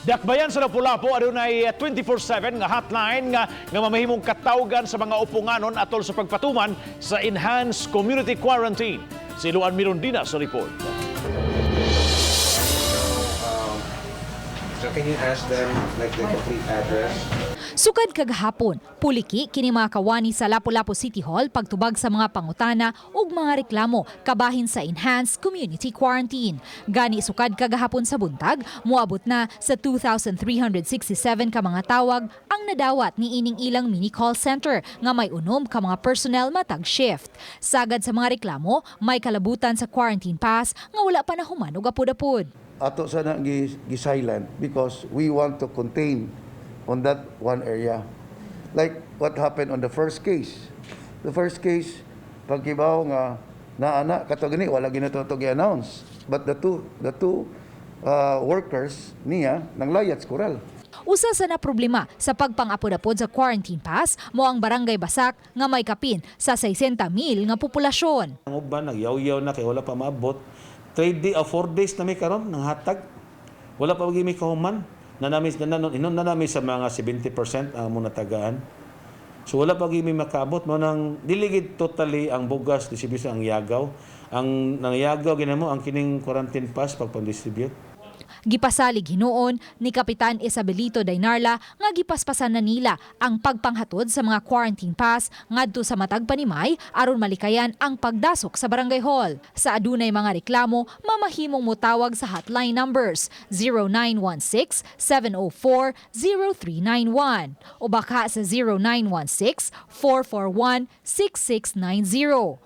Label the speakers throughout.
Speaker 1: Dakbayan sa Lapu-Lapu adunay 24/7 nga hotline nga mamahimong katawgan sa mga uponganon atol sa pagpatuman sa enhanced community quarantine. Si Luan Mirondina sa report.
Speaker 2: So can you ask them like the complete address?
Speaker 3: Sukad kagahapon, puliki kini mga kawani sa Lapu-Lapu City Hall pagtubag sa mga pangutana ug mga reklamo kabahin sa enhanced community quarantine. Gani sukad kagahapon sa buntag, moabot na sa 2,367 ka mga tawag ang nadawat ni ining ilang mini call center nga may 6 ka mga personnel matag shift. Sagad sa mga reklamo, may kalabutan sa quarantine pass nga wala pa nahuman og apod-apod.
Speaker 4: Ato sana gi silent because we want to contain on that one area. Like what happened on the first case. The first case, pagkibaw nga naana kato gani wala ginato to gi-announce. But the two workers niya nanglayat sa Coral.
Speaker 3: Usa sa na problema sa pagpangapod-apod sa quarantine pass mo ang Barangay Basak nga may kapin sa 60,000 nga populasyon.
Speaker 5: Ang uban nagyaw-yaw na kay wala pa maabot. 3 day o 4 days na mi karon nang hatag. Wala pa mi kahuman. Na nami na inon na nami sa mga 70% ang muna tagaan. So wala pa mi makaabot mo nang dili gid totally ang bugas distribution ang yagaw. Ang nangyagaw ginamo ang kining quarantine pass pag distribute.
Speaker 3: Gipasalig hinuon ni Kapitan Isabelito Dainarla nga gipaspasan na nila ang pagpanghatod sa mga quarantine pass ngadto sa matag panimay aron malikayan ang pagdasok sa barangay hall. Sa adunay mga reklamo, mamahimong motawag sa hotline numbers 0916 704 0391 o baka sa 0916 441 6690.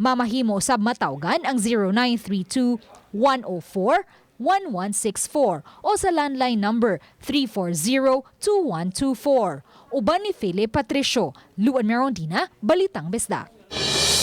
Speaker 3: Mamahimo sab matawgan ang 0932 104 1164 o sa landline number 340-2124. Uban ni Philip Patricio, Luan Merondina, Balitang Bisdak.